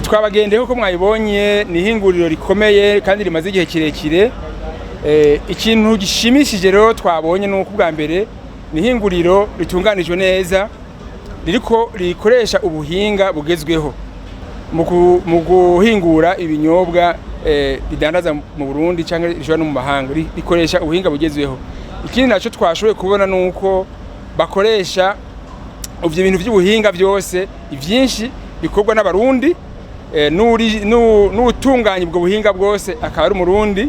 Twabagendeye uko mwabibonye, ni ihinguriro rikomeye kandi rimaze igihe kirekire. Ikintu gishimishije rero twabonye ni uko ubwa mbere ni ihinguriro ritunganijwe neza, ririko rikoresha ubuhinga bugezweho mu guhingura ibinyobwa ridandaza mu Burundi cyangwa rishobora no mu mahanga. Rikoresha ubuhinga bugezweho. Ikindi naco twashoboye kubona ni uko bakoresha ivyo bintu vy'ubuhinga byose, ivyinshi bikorwa n'Abarundi, n'utunganya ubwo buhinga bwose akaba ari Umurundi,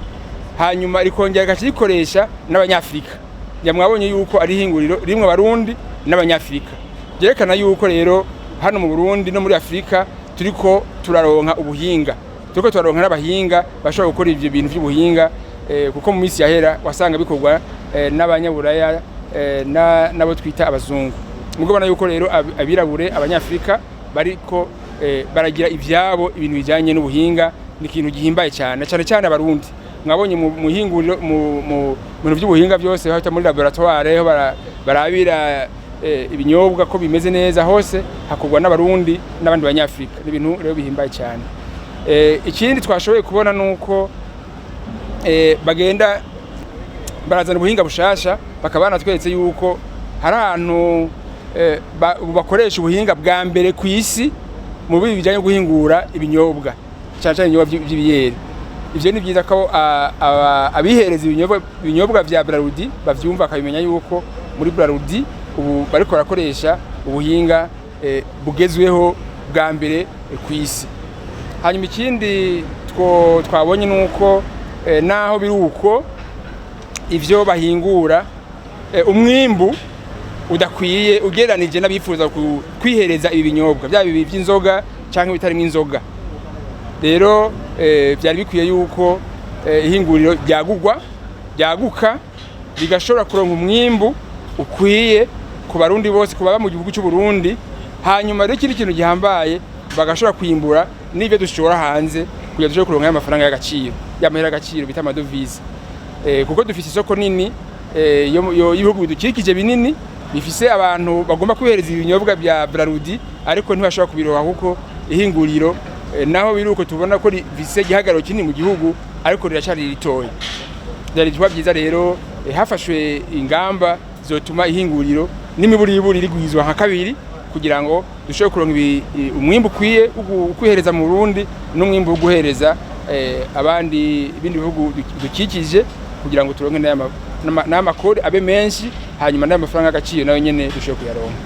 hanyuma rikongera rigaca rikoresha n'Abanyafrika. Ya, mwabonye yuko ari ihinguriro rimwe Abarundi n'Abanyafrika, byerekana yuko rero hano mu Burundi no muri Afrika turiko turaronka ubuhinga, turiko turaronka n'abahinga bashobora gukora ivyo bintu vy'ubuhinga, kuko mu minsi yahera wasanga bikorwa n'Abanyaburaya, n'abo twita abazungu. Mugabona yuko rero abirabure, Abanyafrika bariko baragira ivyabo ibintu bijanye n'ubuhinga. Ni ikintu gihimbaye cyane, cyane cyane Abarundi. Mwabonye mu hinguriro, mu bintu by'ubuhinga byose, hata muri laboratoire aho barabira ibinyobwa ko bimeze neza, hose hakorwa n'Abarundi n'abandi Banyafrika. Ni ibintu rero bihimbaye cyane. Ikindi twashoboye kubona nuko bagenda barazana ubuhinga bushasha, bakaba banatweretse yuko hari ahantu bakoresha ubuhinga bwa mbere ku isi mu bibi bijyanye no guhingura ibinyobwa, cyane cyane ibinyobwa vy'ibiyeri. Ivyo ni byiza ko abihereza ibinyobwa vya Brarudi bavyumva, bakabimenya yuko muri Brarudi ubu bariko barakoresha ubuhinga bugezweho bwa mbere ku isi. Hanyuma ikindi twabonye nuko naho biri uko ivyo bahingura, umwimbu udakwiye ugereranije n'abifuza kwihereza ibi binyobwa, byaba ibi by'inzoga cyangwa ibitarimo inzoga. Rero byari bikwiye yuko ihinguriro ryagugwa, ryaguka, rigashobora kuronka umwimbu ukwiye ku Barundi bose, ku baba mu gihugu cy'u Burundi. Hanyuma rero ikindi kintu gihambaye, bagashobora kwimbura n'ibyo dushora hanze kugira dushobore kuronka y'amafaranga y'agaciro, y'amahera y'agaciro bita amadovize, kuko dufise isoko nini y'ibihugu bidukikije binini bifise abantu bagomba kwihereza ibinyobwa bya Brarudi, ariko ntibashobora kubiroha kuko ihinguriro, naho biri uko tubona ko rifise igihagararo kinini mu gihugu, ariko riracari ritoya. Byari kuba byiza rero hafashwe ingamba zotuma ihinguriro n'imiburiburi rigwizwa nka kabiri kugira ngo dushobore kuronka umwimbu ukwiye wo kwihereza mu Burundi n'umwimbu wo guhereza abandi ibindi bihugu bidukikije, kugira ngo turonke n'amakori abe menshi, hanyuma n'aya mafaranga y'agaciro nayo nyene dushobore kuyaronka.